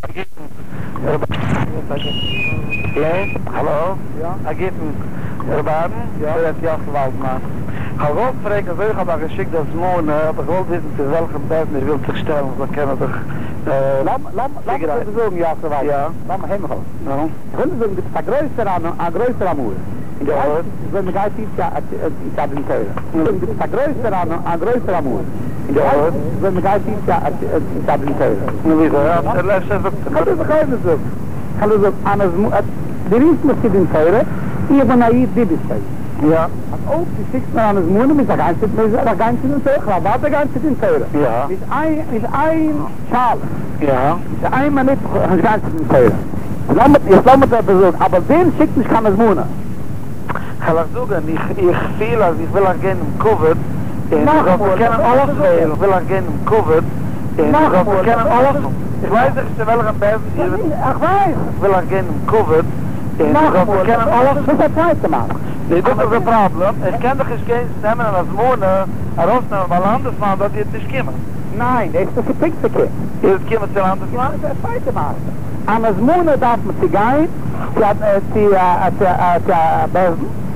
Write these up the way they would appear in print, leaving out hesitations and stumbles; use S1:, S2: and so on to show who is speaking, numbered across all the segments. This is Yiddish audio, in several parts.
S1: א גוטן ר' האלא, א גוטן ר' אהרן, דא רעדט יאסל וואלדמאן. כ'האב געוואלט פרעגן, אזוי ווי כ'האב אייך געשיקט די הזמנה, האב איך געוואלט וויסן צו וועלכן בית דין איר ווילט זיך שטעלן, כ'זאל קענען זיך
S2: לאמיר דיר זאגן יאסל וואלדמאן, לאמיר הער מיך אויס, איך וויל דיר זאגן, דו ביסט א גרויסער א גרויסער עם הארץ, און דו ווייסט נישט וויאזוי מ'גייט צו צו א דין תורה, דו ביסט א גרויסער א גרויסער עם הארץ. און דו ווייסט נישט וויאזוי מ'גייט צו צו א דין תורה.
S1: נו וויאזוי? אפשר זאגט ער
S2: מיר. כ'וועל דיר זאגן, כ'וועל דיר זאגן, אן הזמנה, דו רופסט מיך צו דין תורה, איך בין א איד, דו ביסט א איד.
S1: יא.
S2: אז אויב דו שיקסט מיר אן הזמנה מוז איך גיין צו, מוז איך גיין צו דין תורה, כ'וועל אוודאי גיין צו דין תורה.
S1: יא.
S2: נישט איין, נישט איין שאלה.
S1: יא.
S2: נישט איין מינוט כ'וועל נישט גיין צו דין תורה. לאמיר, יעצט לאמיר דיר עפעס זאגן, א בית דין שיקט נישט קיין הזמנה.
S1: כ'על אייך זאגן, איך איך פיל אז איך וויל אייך געבן דעם כבוד, און איך זאל זיך קענען אויסוועלן, איך וויל אייך געבן דעם כבוד, און איך זאל זיך קענען אויס. איך ווייס דאך נישט צו וועלכן בית דין איר ווילט.
S2: איך ווייס.
S1: איך וויל אייך געבן דעם כבוד, און איך זאל זיך קענען אויס.
S2: דאס איז א צווייטע מעשה.
S1: נו, דאס איז די פראבלעם, איך קען דאך נישט גיין נעמען אן הזמנה, ארויסנעמען ביי לאנדעסמאן דארט איר וועט נישט קומען.
S2: ניין, דאס איז פונקט פארקערט.
S1: איר וועט קומען צו לאנדעסמאן?
S2: דאס איז א צווייטע מעשה. אן הזמנה דארף מען צו גיין צו א צו א צו א בית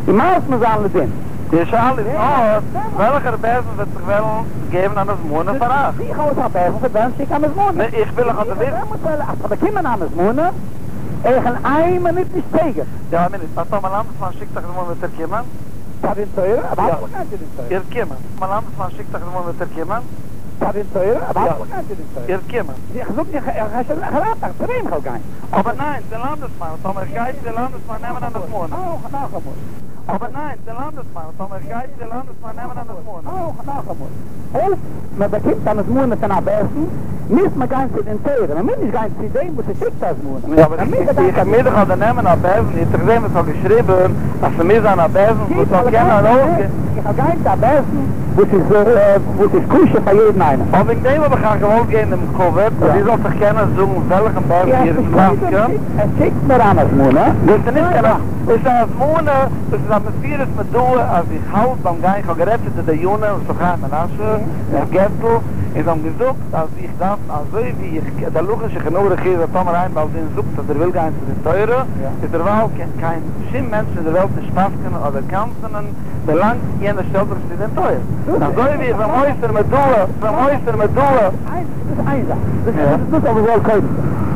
S2: דין און מזמין זיין לדין.
S1: די שאלה איז נאר וועלכער בית דין וועט זיך וועלן געבן אן הזמנה פאר אייך.
S2: זוך אויס א בית דין וואס וועט וועלן שיקן אן הזמנה.
S1: נו, איך וויל אייך אבער וויסן.
S2: אז כ'האב באקומען אן הזמנה, איך וועל איין מינוט נישט צעגערן.
S1: יא, א מינוט. אז טאמער לאנדעסמאן שיקט אייך הזמנה וועט איר קומען?
S2: צו א דין תורה? אוודאי וועל איך גיין צו דין תורה.
S1: איר וועט קומען? טאמער לאנדעסמאן שיקט אייך הזמנה וועט איר קומען?
S2: צו א דין תורה? אוודאי וועל איך גיין צו דין תורה.
S1: איר וועט קומען?
S2: איך זאג נישט, איך רעד דאך צו וועם איך וועל גיין.
S1: אבער ניין, צו לאנדעסמאן, טאמער איך גיי צו לאנדעסמאן נעמען אן הזמנה.
S2: נאכאמאל.
S1: אבער ניין, צו לאנדעסמאן, טאמער איך גיי צו לאנדעסמאן נעמען אן הזמנה.
S2: נאכאמאל. אויב מען באקומט אן הזמנה פון א בית דין, מוז מען גיין צו דין תורה, מען מוז נישט גיין צו דעם וואס עס שיקט די הזמנה.
S1: נו אבער איך מוז דאך אדער נעמען א בית דין, איר האט דאך געזען וואס כ'האב געשריבען, אז ס'מוז זיין א בית דין וואס זאל קענען ארויסגעבן.
S2: איך וועל גיין צו א בית דין וואס איז וואס איז כשר פאר יעדן איינעם.
S1: אבער וועגן דעם האב איך אייך געוואלט געבן דעם כבוד, אז איר זאלט זיך קענען זאגן וועלכן בית דין איר זענט מסכים.
S2: ער שיקט מיר אן הזמנה.
S1: דאס איז נישט קיין דאס איז א הזמנה, דאס איז א מסירת מודעה אז איך האלט ביים גיין, איך האב גערעדט צו די דיינים ר' חיים מנשה און ר' געצל, און זיי האבן געזאגט אז איך דארף אזוי ווי איך, די הלכה אין שולחן ערוך איז אז טאמער איין בעל דין זאגט אז ער וויל גיין צו דין תורה, איז דערווייל קען קיין שום מענטש אין דער וועלט נישט פסק'נען אדער קנס'ענען ווילאנג יענער שטעלט זיך נישט צו דין תורה. און אזוי ווי איך בין מוסר מודעה, בין מוסר מודעה.
S2: דאס איז איין זאך. דאס איז דאס אבער זאל קודם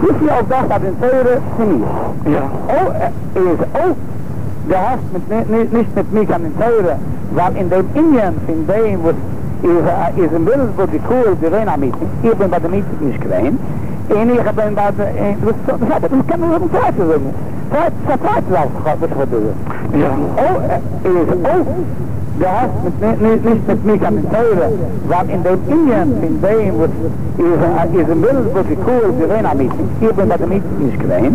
S2: דאס איז אויב דאס א דין תורה צו מיר. איז אויב דו האסט מיט נישט מיט מיר קיין דין תורה, ווייל אין דעם ענין פון דעם וואס איז איז אין וויליאמסבורג געקאלט געווען א מיטינג, איך בין ביי די מיטינג נישט געווען, און איך בין ביי די דאס דאס קען מען זאגן צווייטע זאגן צווייטע צווייטע זאך וואס איך וועל דא זאגן איז אויב דו האסט מיט נישט מיט מיר קיין דין תורה, ווייל אין דעם ענין פון דעם וואס איז איז אין וויליאמסבורג געקאלט געווען א מיטינג, איך בין ביי די מיטינג נישט געווען,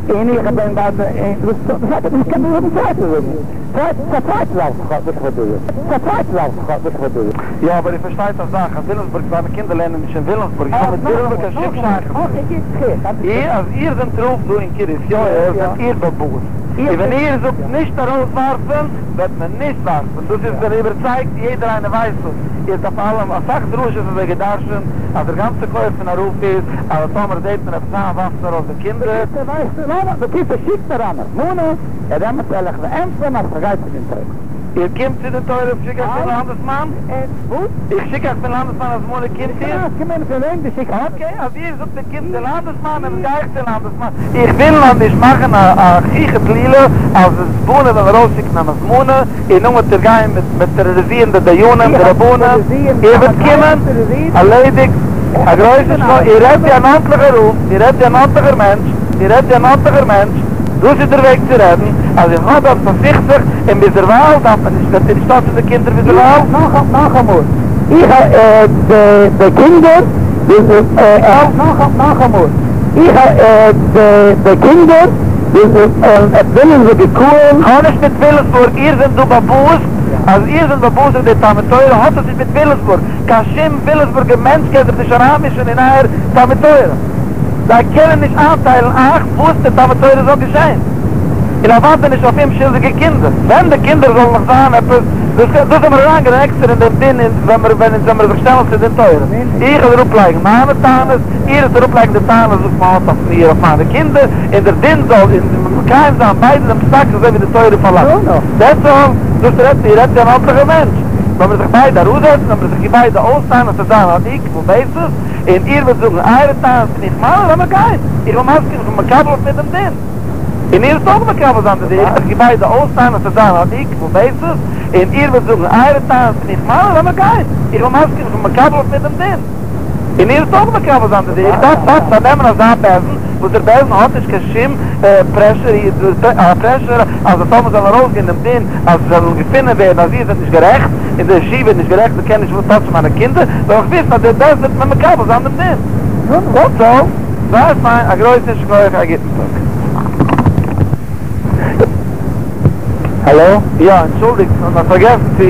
S2: און איך בין ביי די דאס דאס קען מען זאגן צווייטע זאגן צווייטע צווייטע זאך וואס איך וועל דא זאגן צווייטע זאך וואס איך וועל דא זאגן.
S1: יא אבער איר פארשטייט א זאך אז וויליאמסבורג זיינע קינדער לערנען נישט אין וויליאמסבורג איך האב מיט וויליאמסבורג קיין שום שייכות נישט. איר אז איר זענט רב דא אין קרית יואל זענט איר בעל הבית און ווען איר זאגט נישט ארויס ווארפען וועט מען נישט ווארפען דאס איז בין איבערצייגט יעדער איינער ווייסט דאס איר האט אויף אלעם אסאך דרשות אזוי געדרשענט אז דער גאנצע כח פון א רב איז אז טאמער זעט מען עפעס איין ווארפט מען ארויס די קינדער.
S2: בקיצור ווייסטו למה בקיצור שיקט מיר אן הזמנה און דעמאלטס וועל איך ענטפערן אז כ'גיי צו דין תורה.
S1: איר קומט צו דין תורה איך שיק אייך פון לאנדעסמאן?
S2: וואס?
S1: איך שיק אייך פון לאנדעסמאן הזמנה קומט איר?
S2: איך קום פון וועם דו שיקסט?
S1: אקעי אז איר זאגט איר קומט צו לאנדעסמאן דעמאלטס גיי איך צו לאנדעסמאן איך וויל נאר נישט מאכן א חוכא ואטלולא אז רבנים וועלן ארויסשיקן אן הזמנה און נאכדעם וועט איר גיין מיט טעראריזירן די דיינים די רבנים איר וועט קומען ערלעדיגט א גרויסע שכוח איר רעדט ווי אן ארנטליכער רב איר רעדט ווי אן ארנטליכער מענטש איר רעדט ווי אן ארנטליכער מענטש דאס איז דער וועג צו רעדן אז איך האב עפעס א סכסוך און ביזדערווייל דארף מען נישט וועט איר נישט טאטשן די קינדער ביזדערווייל.
S2: נאכאמאל איך די קינדער נאכאמאל איך די קינדער ווילן זיי געקאלן.
S1: כ'האב נישט מיט וויליאמסבורג, איר זענט דא בעל הבית, אז איר זענט בעל הבית אויף די תלמוד תורה האט עס נישט מיט וויליאמסבורג, קיין שום וויליאמסבורגער מענטש קען זיך נישט אריינמישען אין אייער תלמוד תורה, זיי קענען נישט איינטיילן אייך וואס די תלמוד תורה זאל געשען, און אוודאי נישט אויף אומשולדיגע קינדער, ווען די קינדער זאלן נאך זיין עפעס דאס דאס וועלן מיר אריינגיין עקסטער אין דעם דין אין ווען מיר ווען אונז וועלן מיר זיך שטעלן צו דין תורה. איך וועל אראפלייגן מיינע טענות, איר וועט אראפלייגן די טענות וואס מען האט אויף מיר, אויף מיינע קינדער, און דער דין זאל און מקיים זיין ביידע דעם פסק אזוי ווי די תורה פארלאנגט. דעטס אלל. דאס רעדט איר רעדט ווי אן ארנטליכער מענטש. לאמיר זיך ביידע אראפזעצן, לאמיר זיך ביידע אויסטענה'ן, עס וועט זיין אן איקוועל בעיסיס, און איר וועט זאגן אייערע טענות און איך מיינע, לאמיר גיין. איך בין מסכים, איך בין מקבל אויף מיר דעם דין. און איר וועט אויך מקבל זיין די דין, איך וועל ביידע אויסטענה'ן, עס וועט זיין אן איקוועל בעיסיס, און איר וועט זאגן אייערע טענות און איך מיינע, לאמיר גיין, איך בין מסכים, איך בין מקבל אויף מיר דעם דין. און איר וועט אויך מקבל זיין די דין, איך דארף דארף פארנעמען אזא בית דין, וואס דער בית דין האט נישט קיין שום פרעשור, א פרעשור אז טאמער זאל ארויסגיין דעם דין, אז עס זאל געפונען ווערן אז איר זענט נישט גערעכט, און די ישיבה איז נישט גערעכט, זי קען נישט טאטשן מיינע קינדער, זאל איך וויסן אז דער בית דין וועט מיר מקבל זיין דעם דין. דעטס אלל. זייער פיין, א גרויסן שכוח, א גוטן טאג.
S2: האלא?
S1: יא, אנטשולדיגט, כ'האב פארגעסן צו,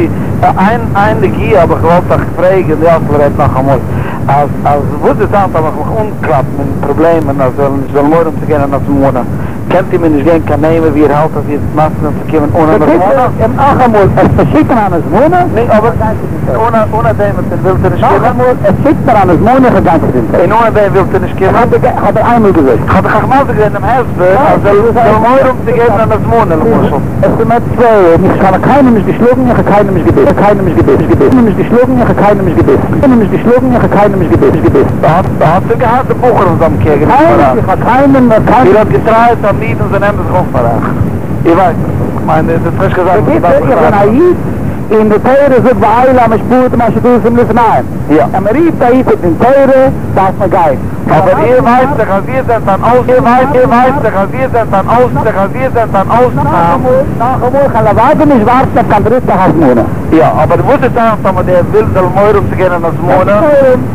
S1: איין איין נגיעה האב איך געוואלט אייך פרעגן, יאסל רעדט נאכאמאל, אז אז וואס איז היינט אז איך מיך אנקלאפן אין פראבלעמען אז זאל נישט זאל מורא האבן צו גיין אן הזמנה, קענט איר מיר נישט געבן קיין נעמען ווי איר האלט אז איר וועט מסכים זיין צו קומען אן אן הזמנה?
S2: בקיצור, נאכאמאל, עס צו שיקן אן הזמנה,
S1: נו, אבער אן אן דעם ווילט איר נישט קומען?
S2: נאכאמאל, עס שיקט מיר אן הזמנה איך וועל גיין צו דין תורה.
S1: און אן דעם ווילט איר נישט קומען?
S2: איך האב דיר איינמאל געזאגט.
S1: איך האב דאך אייך מסביר געווען דעם הסבר אז זאל זאל מורא האבן צו געבן אן הזמנה למשל.
S2: עס איז מיר שווער, איך האב קיינעם נישט געשלאגן, איך האב קיינעם נישט געביסן, קיינעם נישט געביסן, געביסן, נישט געשלאגן, איך האב קיינעם נישט געביסן, קיינעם נישט געשלאגן, איך האב קיינעם נישט געביסן, געביסן.
S1: האט האט איר געהאט די בחורים וואס האבן קער גענומען פאר אייך?
S2: איך האב קיינעם קיינעם.
S1: איר האט געטרייע תלמידים זיי נעמען זיך אויף פאר אייך. איר ווייסט דאך דאס. איך מיין דאס איז נישט קיין זאך וואס מ'דארף
S2: בקיצור,
S1: זיך
S2: איך בין א
S1: רייכערן.
S2: איד, און די תורה זאגט ואלה המשפטים אשר תשים לפניהם.
S1: יא.
S2: אז מען רופט א איד צו דין תורה, דארף מען גיין.
S1: אבער איר ווייסט דאך אז איר זענט אן אויס איר ווייסט איר ווייסט דאך אז איר זענט אן אויס דאך אז איר זענט אן אויסנאם.
S2: נאכאמאל, נאכאמאל, כ'על אוודאי נישט ווארטן אויף קיין דריטע הזמנה.
S1: יא, אבער וואס איז היינט טאמער דער וויל זאל מורא האבן צו געבן אן הזמנה?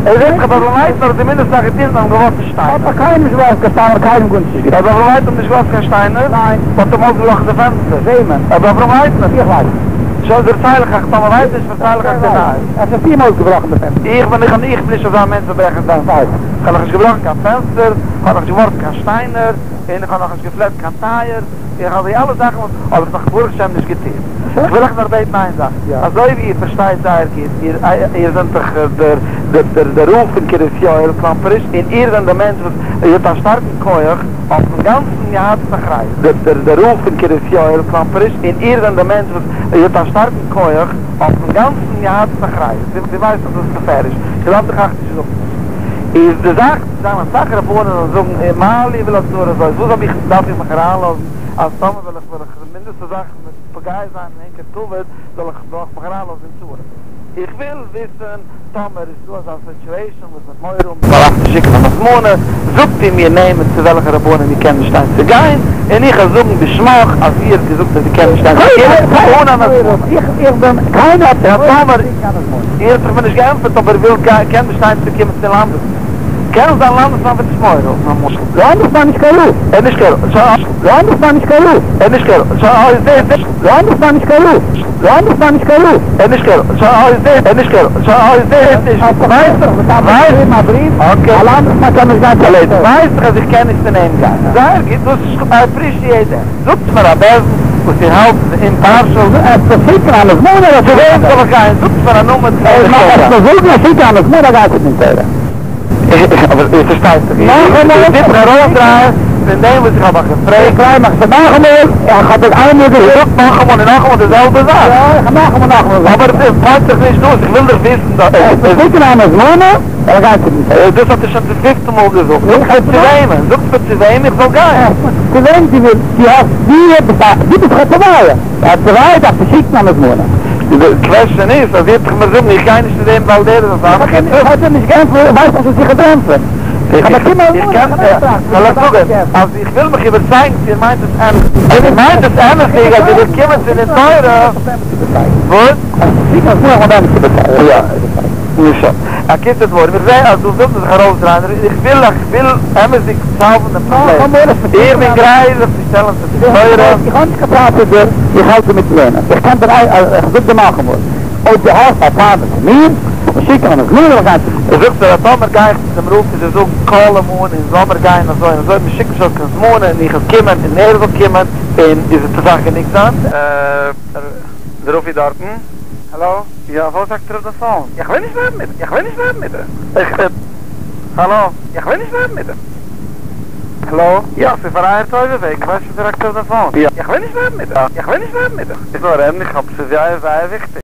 S1: ער זעט זיך אז אברהם לייטנער האט די מינדעסטע זאך געטון און אים געווארפן שטיינער.
S2: האט דאך קיינעם נישט געווארפן קיין שטיינער, קיינעם גארנישט נישט געטון.
S1: רבי אברהם לייטנער האט נישט געווארפן קיין שטיינער?
S2: ניין.
S1: מ'האט אים אויסגעבראכן די פענסטער.
S2: וועמען?
S1: רבי אברהם לייטנער.
S2: איך ווייס נישט.
S1: שוין דערצייל איך אייך, טאמער ווייסט נישט פארצייל איך אייך די נייעס.
S2: אפשר האסטו אים אויסגעבראכן די פענסטער?
S1: איך בין איך איך בין נישט אזא מענטש צו ברעכן פענסטער. איך האב נאכנישט געבראכן קיין פענסטער, איך האב נאכנישט געווארפן קיין שטיינער, און איך האב נאכנישט געפלעצט קיין טייער, איך האב די אלע זאכן וואס האב איך נאך ברוך השם נישט געטון. איך וויל אייך נאר בעטן איין זאך, אזוי ווי איר פארשטייט זייער גוט, איר איר זענט דאך דער דער דער רב פון קרית יואל קלאמפערשט, און איר זענט דער מענטש וואס איר האט א שטארקן כח אויפן גאנצן יהדות החרדית. דער דער דער רב פון קרית יואל קלאמפערשט, און איר זענט דער מענטש וואס איר האט א שטארקן כח אויפן גאנצן יהדות החרדית. דו ווייסט דאך דאס איז בפירוש, איך דארף דיך אויך נישט זאגן. איז די זאך צו זיין אסאך רבנים זאלן זאגן מה לי ולצרה הזאת, וואס האב איך דארף איך מיך אריינלאזן אז טאמער וועל איך וועל איך די מינדעסטע זאך פוגע זיין אין ענקער כבוד זאל איך זאל איך מיך אריינלאזן אין צרות. איך וויל וויסן טאמער איז דא אזא סיטועשאן וואס מ'האט מורא האבן פאר אייך צו שיקן אן הזמנה, זאגט איר מיר נעמען צו וועלכע רבנים איר קענט נישט שטיין צו גיין, און איך וועל זאגן בשמך אז איר האט געזאגט אז איר קענט נישט שטיין צו קומען אן אן הזמנה.
S2: איך בין קיינער האט
S1: און טאמער
S2: נישט קיין הזמנה.
S1: איר האט זיך מיר נישט געענטפערט אבער ווילט גיין קען נישט שטיין צו קומען צו לאנדעסמאן. קען זיין לאנדעסמאן וועט נישט מורא האבן למשל.
S2: לאנדעסמאן נישט קיין רב.
S1: ער איז נישט קיין רב.
S2: לאנדעסמאן נישט קיין רב.
S1: ער איז נישט קיין רב.
S2: לאנדעסמאן נישט קיין רב. לאנדעסמאן נישט קיין רב.
S1: ער איז נישט קיין רב. ער איז נישט קיין רב. ווייסט דאך ווייסט אקעי.
S2: א לאנדעסמאן קען נישט גיין צו
S1: ווייסט דאך אז איך קען נישט צו אים גיין. זייער גוט דאס איז איי אפרישיעט דעט. זאגטס מיר א בית דין וואס איר האלט איז אימפארשעל.
S2: עס צו שיקן אן הזמנה
S1: צו וועם זאל איך גיין? זאגטס מיר א נאמען צו וועם איך זאל גיין.
S2: עס צו זאגן אז שיקן אן הזמנה גייט צו דין תורה.
S1: אבער איר פארשטייט זיך, איר טוט זיך ארויסדרייען פון דעם וואס איך האב אייך געפרעגט.
S2: איך דריי מיך שוין נאכאמאל, איך האב דאס איינמאל
S1: איר
S2: געזאגט.
S1: זאגט נאכאמאל און נאכאמאל די זעלבע זאך.
S2: יא, איך האב נאכאמאל נאכאמאל געזאגט.
S1: אבער עס פאלט זיך נישט דאס, איך וויל דאך וויסן דא.
S2: עס צו שיקן אן הזמנה, זאל איך גיין צו דין תורה.
S1: דאס האט איר שוין צום פיפטן מאל געזאגט. זאגט מיר צו וועמען, זאגט מיר צו וועם איך זאל גיין.
S2: צו וועם דו ווילסט, דו האסט, דו ביסט א, דו ביסט דאך א תובע. א תובע דארף צו שיקן אן הזמנה.
S1: די קוועסטשען איז אז איר וועט דאך מיר זאגן איך גיי נישט צו דעם ווייל דער איז אזא מחוצף.
S2: איך האב דיר נישט געענטפערט, איך ווייס נישט וואס איך האב ענטפערן. איך האב באקומען א
S1: איך
S2: הזמנה,
S1: קען
S2: איך האב
S1: זאל איך זאגן אז איך וויל מיך איבערצייגן צו איר מיינט עס אמת'דיג. אויב איר מיינט עס אמת'דיג אז איר ווילט קומען צו דין תורה. וואס? יא. נו שוין. א קיצור דברים, איך זעה אז דא ווילט מען זיך ארויסדרייען, איך וויל איך וויל אמת'דיג סאלוון דעם פראבלעם. איך בין גרייט זיך צו שטעלן צו דין תורה.
S2: איך האב נישט קיין טענה צו דיר, איך האלט אינמיטן לערנען. איך קען דיר איך זאג דיר נאכאמאל, אויב דו האסט א טענה צו מיר, שיק אן הזמנה, איך גיי צו דיר.
S1: זאגסט אז טאמער גיי איך צו דעם רב און זיי זאגן קאל אים אן און זאל מיר גיין אזוי און אזוי, מען שיקט נישט אויס קיין הזמנה און איך וועל קומען און ער זאל קומען און איז עס די זאך גענוג זיין? דער רב איז דארטן? האלא?
S3: יא, וואס האקט ער אפ די phone?
S1: איך וויל נישט רעדן מיט אים, איך וויל נישט רעדן מיט אים.
S3: איך רעד. האלא?
S1: איך וויל נישט רעדן מיט אים. האלא?
S3: יא, ס'איז פאר אייער טובה וועגן, איך ווייס נישט וואס ער האקט אפ די phone.
S1: יא, איך וויל נישט רעדן מיט אים, איך וויל נישט רעדן מיט אים.
S3: איך וויל רעדן, איך האב, ס'איז זייער זייער וויכטיג.